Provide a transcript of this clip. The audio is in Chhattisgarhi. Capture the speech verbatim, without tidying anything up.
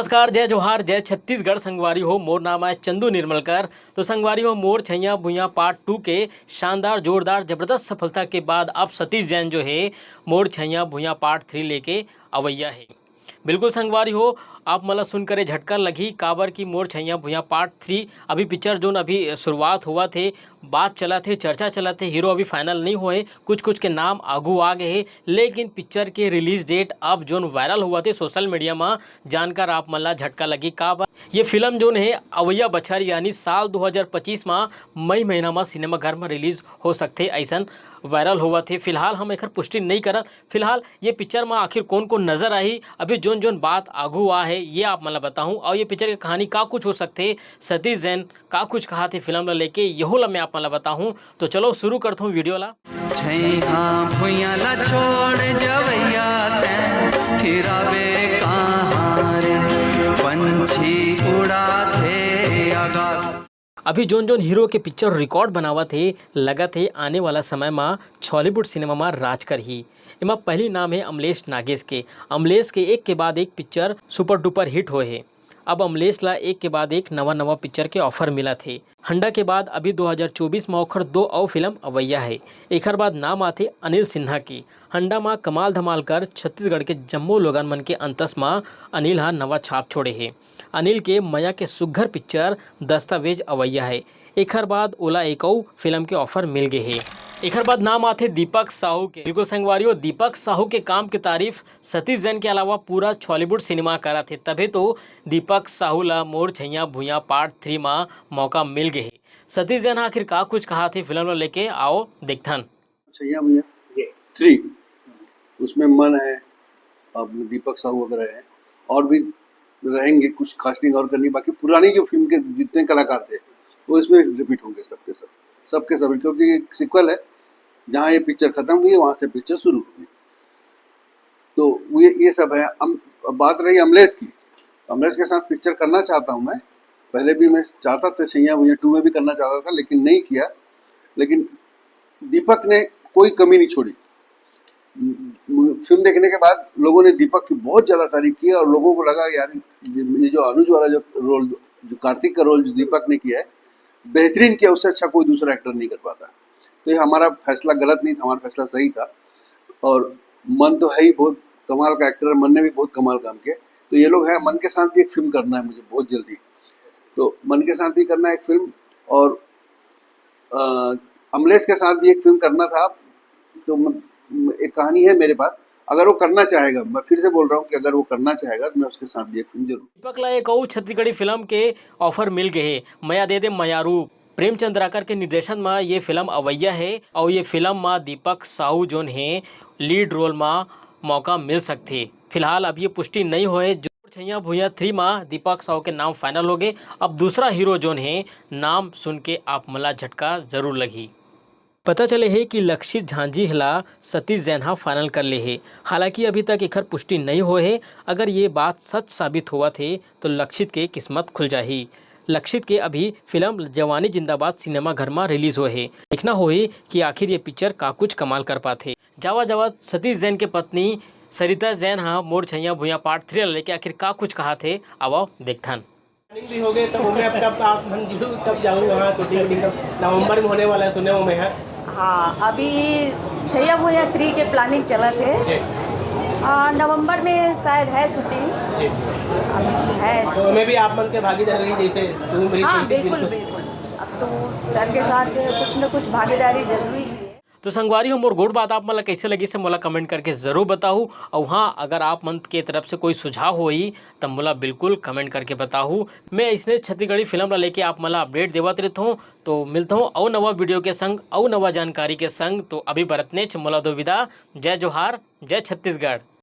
नमस्कार, जय जोहार, जय छत्तीसगढ़। संगवारी हो, मोर नाम है चंदू निर्मलकर। तो संगवारी हो, मोर छैया भुइयां पार्ट टू के शानदार, जोरदार, जबरदस्त सफलता के बाद अब सतीश जैन जो है, मोर छैया भुइयां पार्ट थ्री लेके अवैया है। बिल्कुल संगवारी हो, आप मन ला सुनकर ये झटका लगही, काबर कि मोर छैया भुइयां पार्ट थ्री अभी पिक्चर जोन अभी शुरुआत होवत हे, बात चलत हे, चर्चा चलत हे, हीरो अभी फाइनल नहीं होए, कुछ कुछ के नाम आगू आ गए हे, लेकिन पिक्चर के रिलीज डेट अब जोन वायरल होवत हे सोशल मीडिया मा, जानकर आप मन ला झटका लगही। काबर ये फिल्म जोन हे अवैया बछर यानी साल दो हज़ार पच्चीस मा मई महीना मा सिनेमा घर मा रिलीज हो सकथे, ऐसन वायरल होवत हे। फिलहाल हम एकर पुष्टि नहीं करन, फिलहाल ये पिक्चर मा आखिर कोन कोन नजर आही, अभी जोन जोन बात आगू आ हे, ये आप मन ला बताहूँ। और ये पिक्चर के कहानी का कुछ हो सकथे, सतीश जैन का कुछ कहाथे फिल्म ला लेके, यहू ला मैं आप मन ला बताहूँ। तो चलो शुरू करथों वीडियो ला। छैहा भुइयां ला छोड़ जवैया तैं, फिराबे कहाँ रे, पंछी उड़ाथे आगा। अभी जोन जोन हीरो के पिक्चर रिकॉर्ड बनावत हे, लगत हे आने वाला समय मा छॉलीवुड सिनेमा मा राज करही। एमा पहली नाम हे अमलेश नागेश के। अमलेश के एक के बाद एक पिक्चर सुपर डुपर हिट होए हे। अब अमलेश ला एक के बाद एक नवा नवा पिक्चर के ऑफर मिलत हे। हंडा के बाद अभी दो हज़ार चौबीस मा ओखर दो अउ फिल्म अवैया हे। एखर बाद नाम आथे अनिल सिन्हा के। हंडा मा कमाल धमाल कर छत्तीसगढ़ के जम्मो लोगन मन के अंतस मा अनिल हा नवा छाप छोड़े हे। अनिल के मया के सुग्घर पिक्चर दस्तावेज अवैया हे। एखर बाद ओला एक अउ फिल्म के ऑफर मिल गे हे। एखर बाद नाम आथे दीपक साहू के। बिल्कुल संगवारी हो, दीपक साहू के काम के तारीफ सतीश जैन के अलावा पूरा छॉलीवुड सिनेमा करत हे, तभे तो दीपक साहू ला मोर छैया भुइयां पार्ट थ्री मा मौका मिल गे हे। सतीश जैन हा आखिर का कुछ कहाथे फिल्म ला लेके, आओ देखथन। छैया भुइयां जी। थ्री, उसमें मन है, अब दीपक साहू वगैरह हैं, और भी रहेंगे, कुछ कास्टिंग और करनी, बाकी पुरानी जो फिल्म के जितने कलाकार थे वो इसमें रिपीट होंगे सबके सब, सबके सब, क्योंकि एक सीक्वल है, जहाँ ये पिक्चर खत्म हुई है वहाँ से पिक्चर शुरू हुई। तो ये ये सब है। हम, अब बात रही अमलेश की, अमलेश के साथ पिक्चर करना चाहता हूँ मैं, पहले भी मैं चाहता था, छैया भुइयां टू में भी करना चाहता था, लेकिन नहीं किया। लेकिन दीपक ने कोई कमी नहीं छोड़ी। म-, म-, फिल्म देखने के बाद लोगों ने दीपक की बहुत ज़्यादा तारीफ की और लोगों को लगा, "यार, ये, ये जो अनुज वाला जो रोल, जो कार्तिक का रोल जो दीपक ने किया है, बेहतरीन किया, उससे अच्छा कोई दूसरा एक्टर नहीं कर पाता।" तो ये हमारा फैसला गलत नहीं था, हमारा फैसला सही था। और मन तो है ही बहुत कमाल का एक्टर, मन ने भी बहुत कमाल काम किया। तो ये लोग हैं, मन के साथ भी एक फिल्म करना है मुझे बहुत जल्दी, तो मन के साथ भी करना है एक फिल्म। और अ, अमलेश के साथ भी एक फिल्म करना था, तो म-, म-, एक कहानी है मेरे पास। अगर वो करना चाहेगा, मैं फिर से बोल रहा हूँ कि अगर वो करना चाहेगा, तो मैं उसके साथ भी एक फिल्म जरूर। दीपक ला एक अउ छत्तीसगढ़ी फिल्म के ऑफर मिल गए हे, मया दे दे मयारू। प्रेम चंद्राकर के निर्देशन म ये फिल्म अवैया हे और ये फिल्म म दीपक साहू जोन हे लीड रोल म मौका मिल सकथे। फिलहाल अब ये पुष्टि नहीं होए। जो छैया भुइयां थ्री म दीपक साहू के नाम फाइनल हो गए। अब दूसरा हीरो जोन हे, नाम सुन के आप मन ला झटका जरूर लगही। पता चले हे कि लक्षित झांझी ला सतीश जैन हा फाइनल कर ले हे। हालांकि अभी तक एखर पुष्टि नहीं होए हे। अगर ये बात सच साबित होवत हे, तो लक्षित के किस्मत खुल जाही। लक्षित के अभी फिल्म जवानी जिंदाबाद सिनेमा घर मा रिलीज होए हे। देखना होही कि आखिर ये पिक्चर का कुछ कमाल कर पाथे। जावा जावा सतीश जैन के पत्नी सरिता जैन हा मोर छैया भुइयां पार्ट थ्री ला लेके आखिर का कुछ कहाथे, आवा देखथन। प्लानिंग भी हो गए, तो मैं अब कब आप, हम जरूर तब जाऊँ वहाँ, शूटिंग वूटिंग सब नवंबर में होने वाला है, सुने हूँ मैं है। हाँ, अभी छैया भुइयां थ्री के प्लानिंग चलत हे। जी। आ, नवंबर में शायद है शूटिंग। जी। अभी है। तो हमें भी आप मन के भागीदारी जैसे तुम भी हाँ, थी, बिल्कुल, बिल्कुल। बिल्कुल। अब तो सर के साथ कुछ न कुछ भागीदारी जरूरी ही है। तो संगवारी हो, मोर गोठ बात आप मन ला कइसे लगिस हे, मोला कमेंट करके जरूर बताहू। अउ हाँ, अगर आप मन के तरफ से कोई सुझाव होही, त मोला बिल्कुल कमेंट करके बताहू। मैं अइसने छत्तीसगढ़ी फिल्म ला लेके आप मन ला अपडेट देवत रहिथों। तो मिलथों अउ नवा वीडियो के संग, अउ नवा जानकारी के संग। तो अभी बर अतनेच, मोला दो विदा। जय जोहार, जय छत्तीसगढ़।